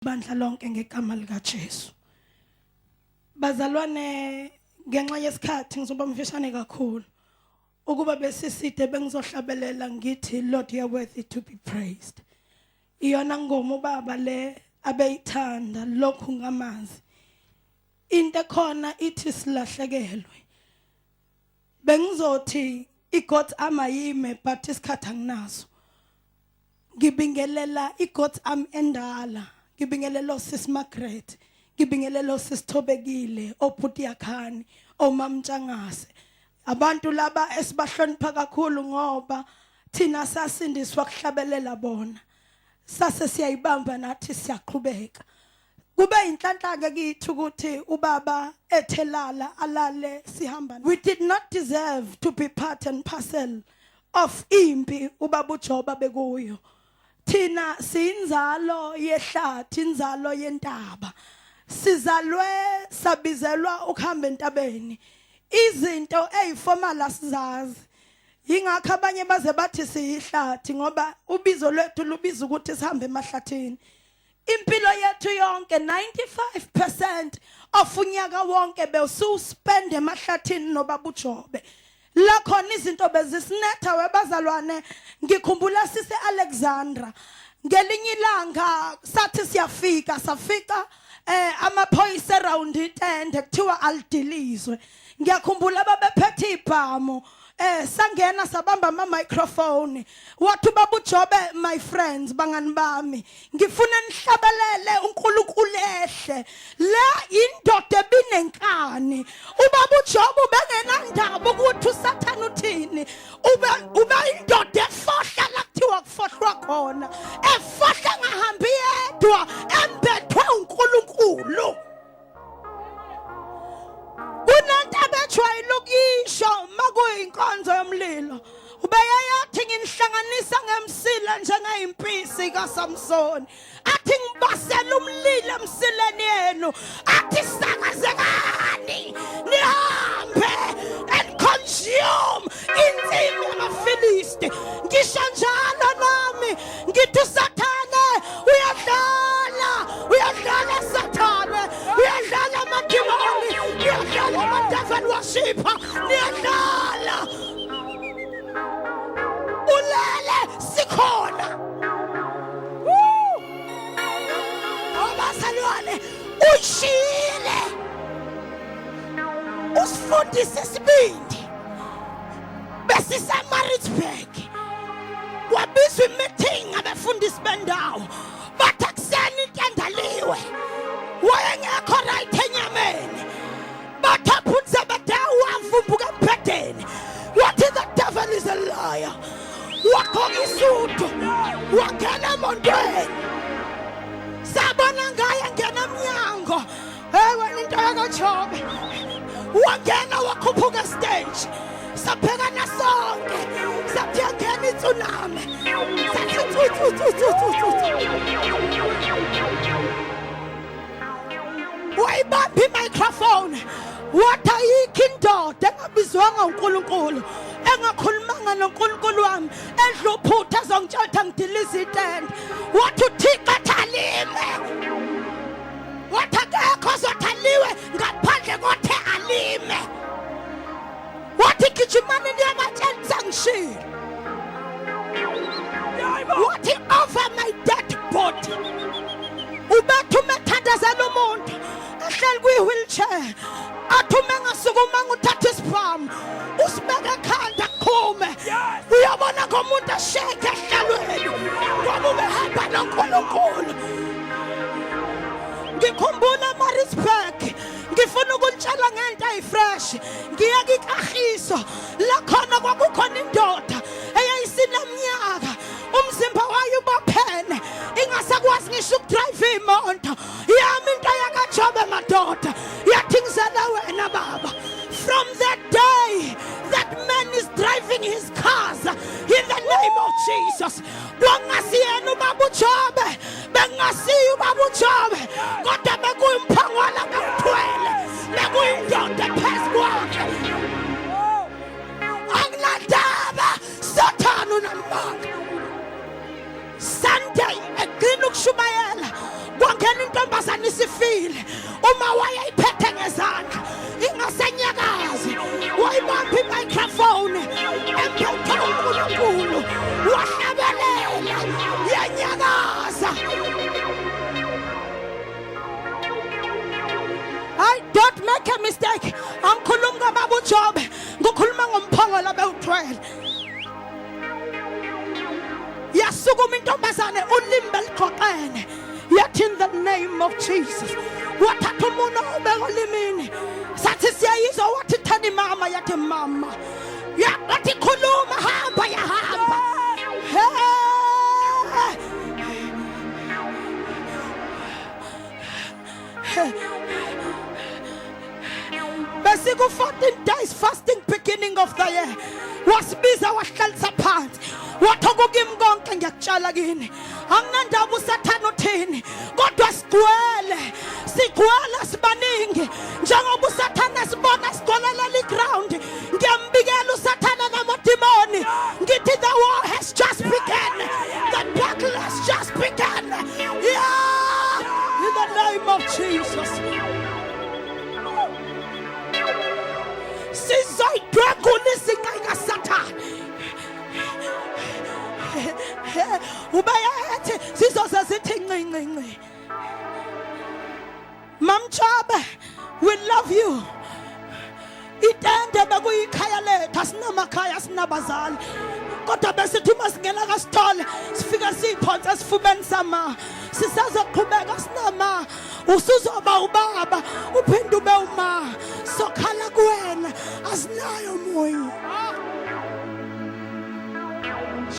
Bandla lonke ngegama lika Jesu. Bazalwane, ngenxa yesikhathi ngizoba mfishane kakhulu. Ukuba besiside bengizohlabelela ngithi, "Lord, you are worthy to be praised." Iyona ngoma ubaba le abeyithanda lokhu ngamazi. Into ekhona ithi silahlekelwe. Bengizothi iGod's arm ayime, but isikhathi anginaso. Ngibingelela iGod's arm endala, ngibingelela osisi Margaret, ngibingelela osisi Thobekile, obhuti Yakhani, omamntshangase, abantu laba esibahlonipha kakhulu ngoba thina sasindiswa kuhlabelela bona. Sase siyayibamba nathi, siyaqhubeka. Kube inhlanhla ke kithi ukuthi ubaba ethelala alale sihamba. We did not deserve to be part and parcel of impi ubaba uJoba bekuyo. Thina siyinzalo yehlathi, inzalo yentaba. Sizalwe sabizelwa ukuhamba entabeni. Izinto eziformal asizazi, yingakho abanye baze bathi siyihlathi, ngoba ubizo lwethu lubiza ukuthi sihambe emahlathini impilo yethu yonke. 95% of unyaka wonke bewususpend emahlathini nobaba uJobe. La khona izinto bezisinetha webazalwane. Ngikhumbula sise Alexandra ngelinye ilanga, sathi siyafika safica amaphoyisa around itende, kuthiwa alidilizwe. Ngiyakhumbula babephethe ibhamu. Sangena sabamba ama microphone. Wathi ubaba uJobe, "My friends, bangani bami, ngifuna nihlabelele uNkulunkulu ehle." Le indoda ebinenkani ubaba uJobe, ubengenandaba ukuthi uSathane uthini. Ube indoda efohla la kuthiwa kufohlwa khona, efohla ngahambi yedwa, embethwe uNkulunkulu. Kunento abejwayele ukuyisho makuyinkonzo yomlilo, ubeyayathi, "Nginihlanganisa ngemsila njengeyimpisi kaSamsoni." Athi, "Ngibasela umlilo emsileni yenu." Athi, "Sakazekani nihambe and consume insimi yamaFilisti." Ngisho njalo nami, ngithi uSathane uyadlala, uyadlala Sathane, uyadlala amadimoni, uyadlala ama-devil worshipper, niyadlala. Ulele sikhona. Abazalwane, ushile usifundise isibindi. BesiseMaritzburg, kwabizwa imeeting, abefundisi bendawo bathi akuseni intendaliwe. Wayengekho right enyameni. Bathi aphunzebedewu, wavumbuka embhedeni, wathi, "The devil is a liar." Waqoka isudu, wangena emontweni. Sabona ngaye ngena emnyango. Hey wena, into yakaJobe. Wangena, wakhuphuka stage, sabhekana sonke, sathi yangena itsunami, sathi tsu tsu tsu tsu tsu tsu. Wayibamba imicrophone, wathi, "Ayikho indoda engabizwanga uNkulunkulu, engakhulumanga noNkulunkulu wami, edla uphutha ezongitshela ukuthi angidilize itende." Wathi, "UThixo athi alime." Wathi, "Akekho ozothi aliwe ngaphandle kothe alime." Wathi, "Gijimani niyabatshela ukuthi angishilo." Wathi, "Over my dead body." Ubethu uma ethandazela umuntu ehleli kwi-wheelchair, athi uma engasukuma, uthatha isibhamu usibeke ekhanda, khume. Uyabona ngomuntu esheke ehlalweni ngoba ubehamba noNkulunkulu. Ngikhumbula Maritzburg, ngifuna ukunitshela ngento eyifresh. Ngiye kikahiso la khona kwakukhona indoda eyayisineminyaka umzimba wayo ubophene, ingasakwazi ngisho ukudrive imoto. Yami into yakaJobe madoda, yathi, "Ngizela wena baba." From that day that man is driving his cars in the name of Jesus. Kwangasiyena ubaba uJobe, bengasiyo ubaba uJobe, kodwa bekuyimphangwala bewuthwele, bekuyindoda phezu kwakhe. Akunandaba Sathane unamanga. Sunday egcina ukushumayela, kwangena Yangena intombazane isifile, uma wayeyiphethe ngezandla ingasenyakazi, wayibamba i-microphone emphethe uNkulunkulu, wahlabelela yanyakaza. Hayi, don't make a mistake, angikhulumi ngobaba uJobe, ngikhuluma ngomphongolo abewuthwele. Yasukuma intombazane, ulimi beligoqene, yathi, "In the name of Jesus." Wathatha umunwe ubeka olimini, sathi siyayizwa. Wathi, "Thani mama?" Yathi, "Mama." Yathi, "Khuluma, hamba." Yahamba. Hey! Besiku 14 days fasting, beginning of the year. Wasibiza, wahlalisa phansi, wathi, "Okukimi konke ngiyakutshala kini. Anginandaba uSathane uthini, kodwa sigcwele, sigcwele, sibaningi. Njengoba uSathane sibona sigcwele ground, ngiyambikela uSathane namadimoni, ngithi the war has just begun, the battle has just begun." Yeah, in the name of Jesus, sizoyidwengula izinqa ikaSathane. Ubeyathi sizoze sithi nci nci nci. Mamchabe, we love you. Itende bekuyikhaya lethu, asinamakhaya, asinabazali, kodwa besithi uma singena kaSithole sifike siyiphonse esifubeni sama. Sisazoqhubeka sinama, usuzoba ubaba uphinde ube uma, sokhala kuwena, asinayo omunye.